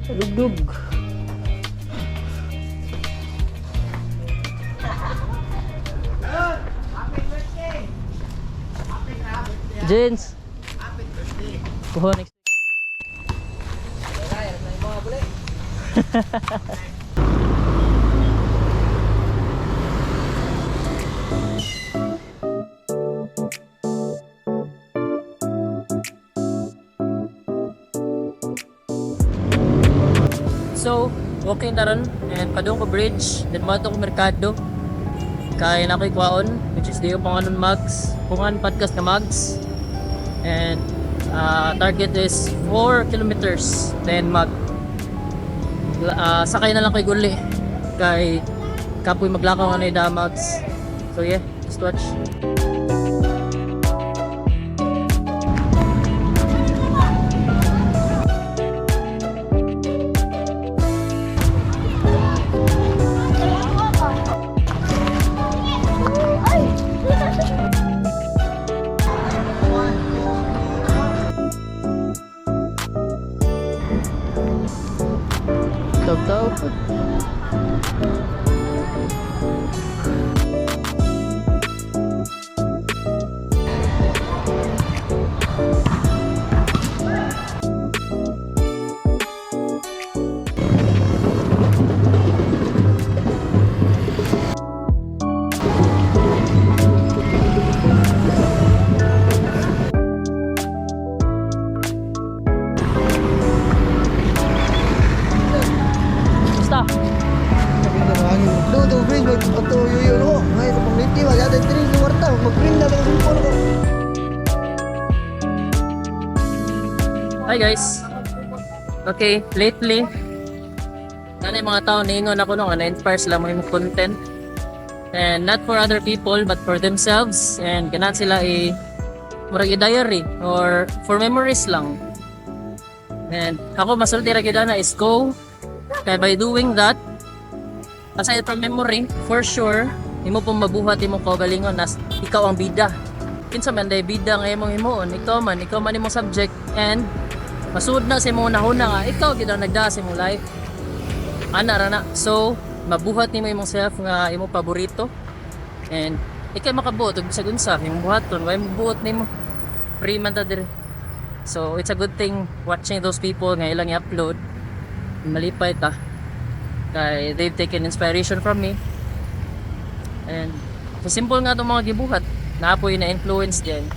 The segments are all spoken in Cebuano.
Dugdug. Jens. Kuha next. So, walking taron and padung ko bridge, then moadto ko merkado. Kay na ako'y kwaon, which is di ko panganon mugs, pungan podcast na mugs. And target is 4 kilometers, then mag sakay na lang kay guli kay kapoy maglakaw nga na mugs. So yeah, just watch. Tawag-tawag. Basta. Luto bridge may ato yun ko. Ngay sa pamiliti wala dai diri sa kwarta mag-print na lang cellphone ko. Hi guys. Okay, lately na mga tao niingon ako no nga na-inspire sila mo yung content. And not for other people but for themselves, and ganahan sila i murag i-diary or for memories lang. And ako masulti ra gyud ana is go kay by doing that, aside from memory, for sure imo pong mabuhat imong kaugalingon nas ikaw ang bida. Kinsa man day bida nga imong himuon, ikaw man imong subject, and masud na sa imong nahuna nga ikaw gyud ang nagdaa sa imong life ana ra na. So mabuhat nimo imong self nga imong paborito, and ikay makabuot og bisag unsa imong buhaton, way mobuot nimo, free man ta diri. So it's a good thing watching those people nga ilang i-upload, malipay ta kay they've taken inspiration from me, and sa simple nga itong mga gibuhat naa poy na influence din.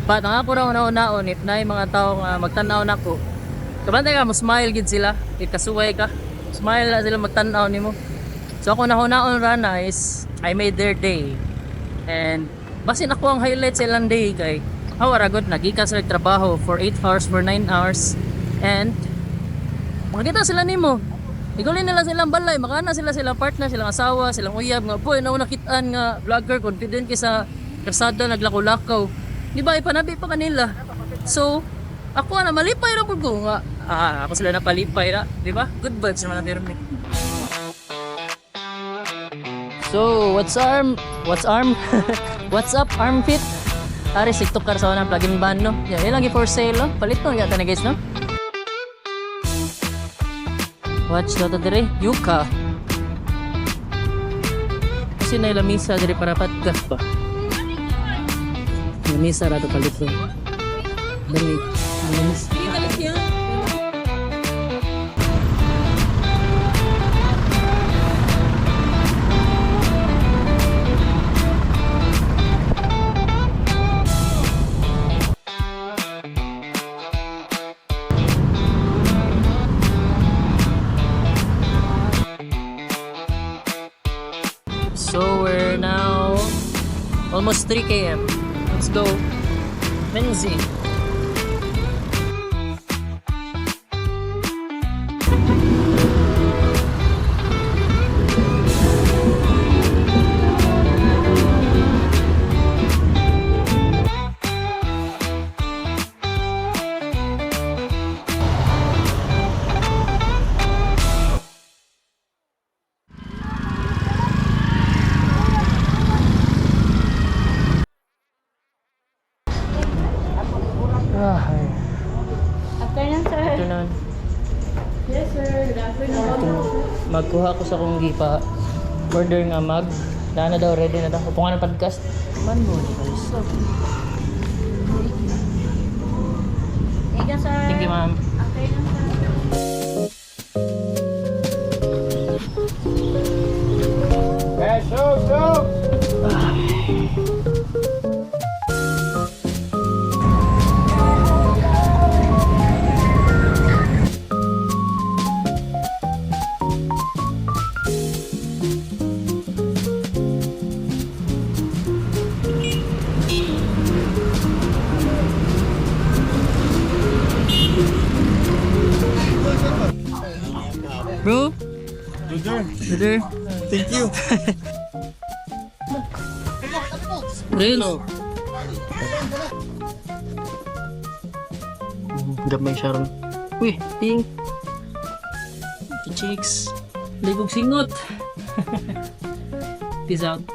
But ang ako raw naon if naay mga tao nga magtan-aw nako, kabantay ka mo smile gid sila. If kasuway ka, smile na sila magtan-aw nimo. So ako nahunaon ra na is I made their day, and basin ako ang highlight sa ilang day kay awa ra gud nagikan sila trabaho for 8 hours, for 9 hours, and makita sila nimo. Igulin nila silang balay, makana sila silang partner, silang asawa, silang uyab nga, boy, nauna kitaan nga vlogger, confident kay sa kalsada naglakaw-lakaw. Di ba, ipanabi pa kanila. So, ako na malipay ra pud ko nga, ako sila napalipay ra, di ba? Good vibes naman ang pirmi. So, what's arm? What's arm? What's up, armpit? Ari, siktok ka sa unang plug-in ban, no? Yeah, yun lagi for sale, no? Palit no, gata na guys, no? Watch na dire, yuka. Kasi na lamisa dire para podcast ba? Lamisa ra to palit to. Dali, lamisa. So we're now almost 3 km. Let's go. Menzi. Ah, Afternoon, sir. Afternoon. Yes, sir. Good afternoon. Magkuha ko sa akong gipa order nga mug. Na na daw, ready na daw. Upo nga ng podcast. Man mo guys. Thank you, sir. Thank you, ma'am. Okay lang, sir. Bro? Brother, Brother? thank you. Real? Gamay siya ron. Uy, ting! Chicks! Ligog singot! Peace out.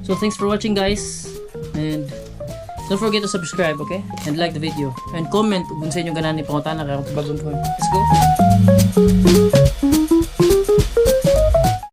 So thanks for watching, guys. And don't forget to subscribe, okay? And like the video. And comment kung sa inyong ganahan ni pangutana kaya kung bagong. Let's go!